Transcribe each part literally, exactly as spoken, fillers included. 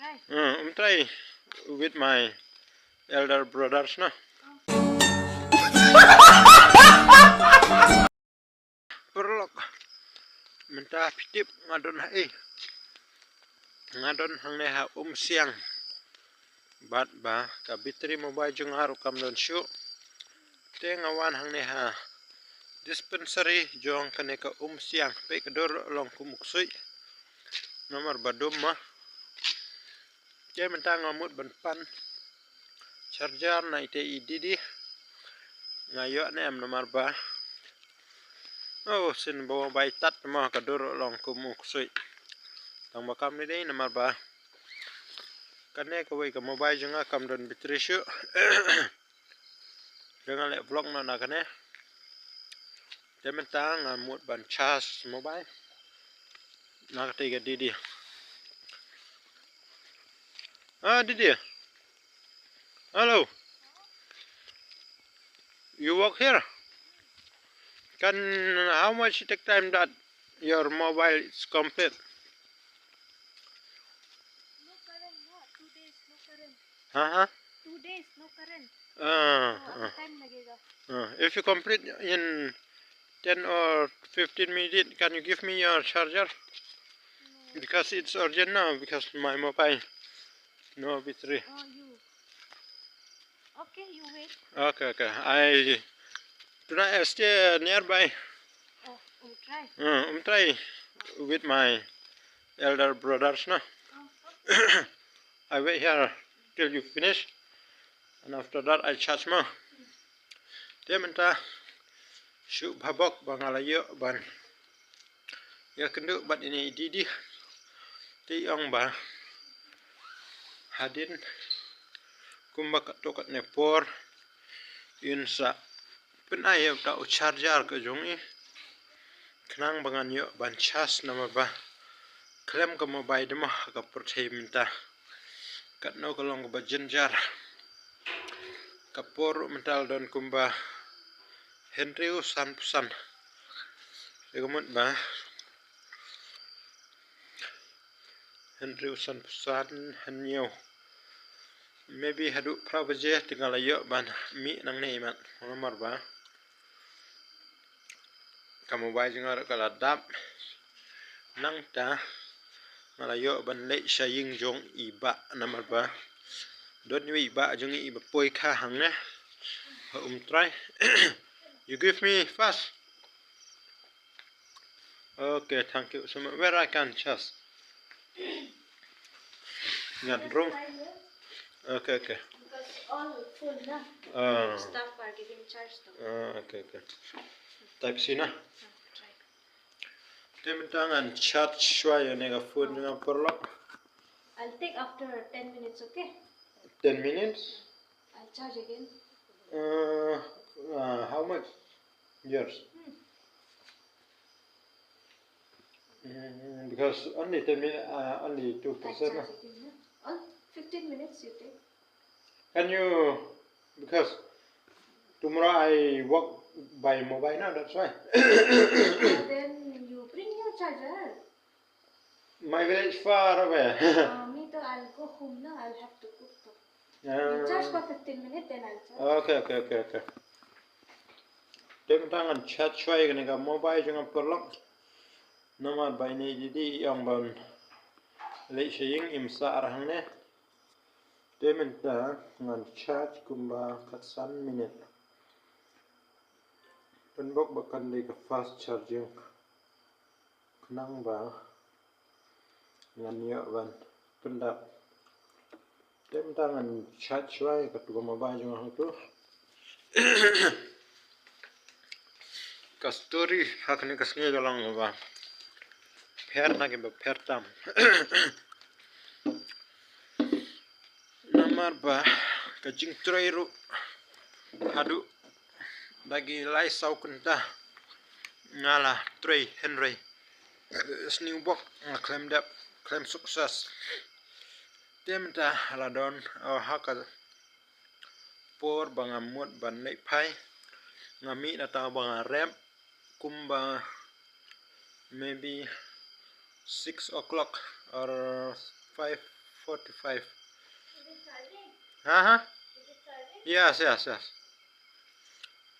Uh, um try with my elder brothers, no? Paralok, mynta phi tip nga don ha ei? Nga don hangne ha Umsiang. Bad ba ka battery mobile jong nga ruh kam don shuh. Te nga wan hangne ha dispensary jong kane ka Umsiang, peit ka dur long kum u ksuid. Namar ba dum ma. Te mynta nga mut ban pan charger na ite i didi. Nga ïoh ne em namar ba, oh, sien ba mobile tat ma, ka dur long kum u ksuid. Tang ba kam ne dei namar ba kane kawei ka mobile jong nga kam don battery shuh. Te nga leh vlog noh na kane. Te mynta nga mut ban charge mobile na kata ka didi. Ah, didi. Hello. You work here? Can, how much it take time that your mobile is complete? No current, no. Two days, no current. Huh? Two days, no current. Uh, uh. Time lagega. Uh, if you complete in ten or fifteen minutes, can you give me your charger? No. Because it's urgent now, because my mobile no battery. Oh, you. Okay, you wait. Okay, okay. I tonight I stay nearby. Oh, um try. Uh, um try with my elder brothers, no? Oh, okay. I wait here till you finish, and after that I charge mo. Te mynta shu bhabok ba nga la ïoh ban ïa kynduh bad ine i didi. Te ong ba hadien kumba katto katne por yn sa pynai ïa uta u charger ka jong i. Khnang ba ngan ïoh ban charge namar ba khlem ka mobile dei ma ha ka pyrthei mynta. Katno ka long kaba jynjar. Ka por ruh mynta la don kumba hynriew sanphew san. Te ka mut ba hynriew sanphew san, hynñiew. Maybe haduh phra baje te nga la ïoh ban mih nangne mat. Namar ba ka mobile jong nga ruh ka la dap. Nangta nga la ïoh ban leit sha ïing jong i bah namar ba don iwei i bah jong i ba poi kha hangne ha Umtrai. You give me fast. Okay, thank you so much. Where I can charge? Ngan rung. Okay, okay. Because all full na. Ah. Staff are giving charge to. Ah, okay, okay. Type C na. Ah, try. Te mynta ngan charge shuwa ïa kane ka phone jong nga paralok. I'll take after ten minutes, okay? Ten minutes? I'll charge again. Uh, uh, how much? Yours? Hmm. Mm, because only ten minutes, uh, only two percent. I'll charge again, yeah? Oh, fifteen minutes you take. Can you, because tomorrow I work by mobile now, that's why. Then you bring your charger. My village far away. Uh, me too, I'll go home now, I'll have to cook too. You charge for fifteen minutes, then I'll charge. Okay, okay, okay, okay. Te mynta ngan charge shuwa ïa kane ka mobile jong nga paralok. Namar ba ine i didi i ong ban leit sha ïing, im sah hangne. Te mynta ngan charge kumba khatsan minit. Pynbok ba kan dei ka fast charging. Khnang ba ngan ïoh ban pyndap. Te mynta ngan charge shuwa ïa katu ka mobile jong nga hangtu. Ka story ha kane ka sngi ka long ba pher na kiba pher tam. Namar ba ka jingtrei ruh haduh da ki lai saw kynta nga la trei hynrei sniewbok nga khlem dep, khlem success. Te mynta la don, oh, ha ka por ba nga mut ban leit phai, nga mih na ta ba nga rep kumba maybe six o'clock or five forty-five. Ha ha. Yes, yes, yes.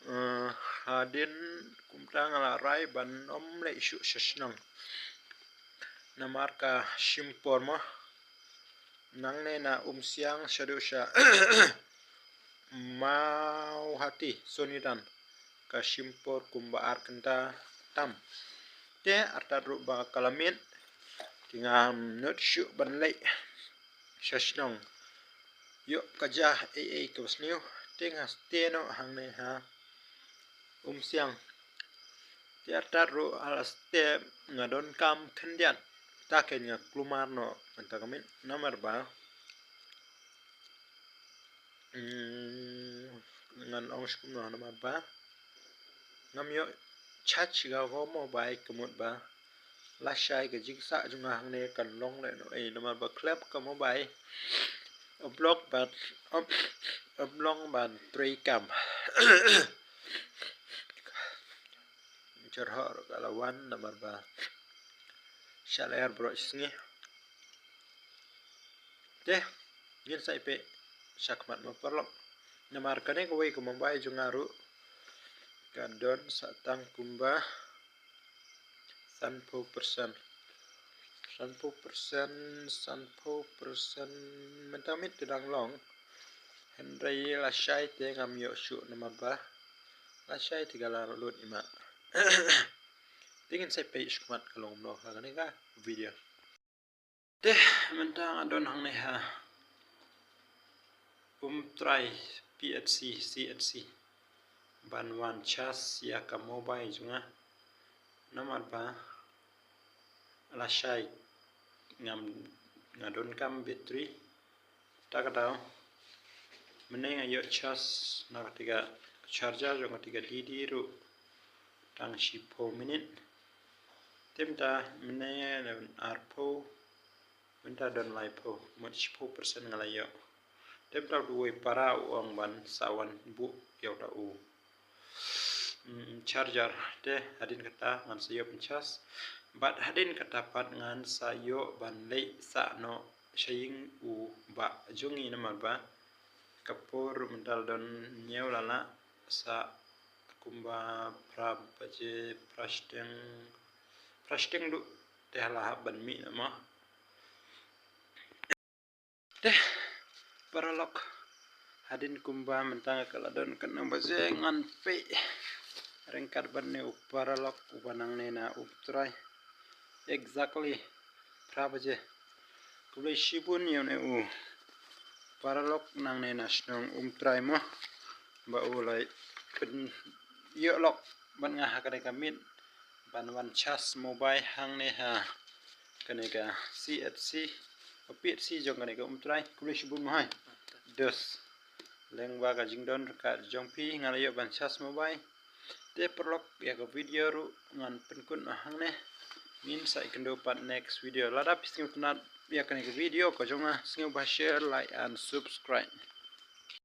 Eh, hadien kumta nga la rai ban ym leit shuh sha shnong. Namar ka shim por mo. Nangne na Umsiang shaduh sha Mawhati, Sonidan, ka shim por kumba ar kynta tam. Te artat ruh ba ka la miet, te ngam nud shuh ban leit sha shnong. Ïoh ka ja ei ei kaba sniew, te nga stay noh hangne ha Umsiang. Te artat ruh ha la step nga donkam khyndiat. Ta kein nga kulmar noh mynta ka miet namar ba, mm, ngan ong shu kumno namar ba ngam ïoh charge ka mobile ka mut ba lashai ka jingsah jong nga hangne kan long lehnohei namar ba khlem ka mobile. U block ban, u, u block ban trei kam. Jyrhoh ruh ka la wan namar ba sha lyer baroh shi sngi. Te ngin sa ïa peit shakhmat mo paralok. Namar kane kawei ka mobile jong nga ruh ka don sa tang kumba sanphew percent. Sanphew percent, sanphew percent mynta miet ka dang long. Hynrei lashai te ngam ïoh shuh namar ba lashai te ka la lut i ma. Te ngin sa ïa peit shakhmat ka long kumno ha kane ka video. Te mynta nga don hangne ha Umtrai P H C, C H C ban wan charge ïa ka mobile jong nga. Namar ba lashai ngam, nga donkam battery. Ta ka daw mynne nga ïoh charge na kata ka charger jong kata ka D D ruh tang shiphew minit. Te mynta mynne arphew, mynta don laiphew, mut shiphew percent nga la ïoh. Te mynta uwei para u ong ban sa wan buh ïa uta u, mm, charger. Te hadien kata ngan sa ïoh ban charge. Bad hadien kata pat ngan sa ïoh ban leit sah noh sha ïing u bah jong ngi namar ba ka por mynta la don hynñiew la lah, sa kumba phra baje, phra shiteng, phra shiteng duh te la hap ban mih noh mo. Te paralok, hadien kumba mynta ka la don khatnong baje ngan peit ryngkat bad une u paralok uba nangne na Umtrai. Exactly phra baje. Khublei shibun ïa une u paralok nangne na shnong Umtrai mo, ba u la pynïoh lok bad nga ha kane ka miet ban wan charge mobile hangne ha kane ka C H C, P H C jong kane ka Umtrai. Khublei shibun mo hai. Dos. Lyngba ka jingdon ryngkat jong phi nga la ïoh ban charge mobile. Te paralok, ïa ka video ruh ngan pynkut noh hangne. Ngin sa ïakynduh pat next video. Lada phi sngewtynnat ïa kane ka video ka jong nga, sngewbha share, like and subscribe.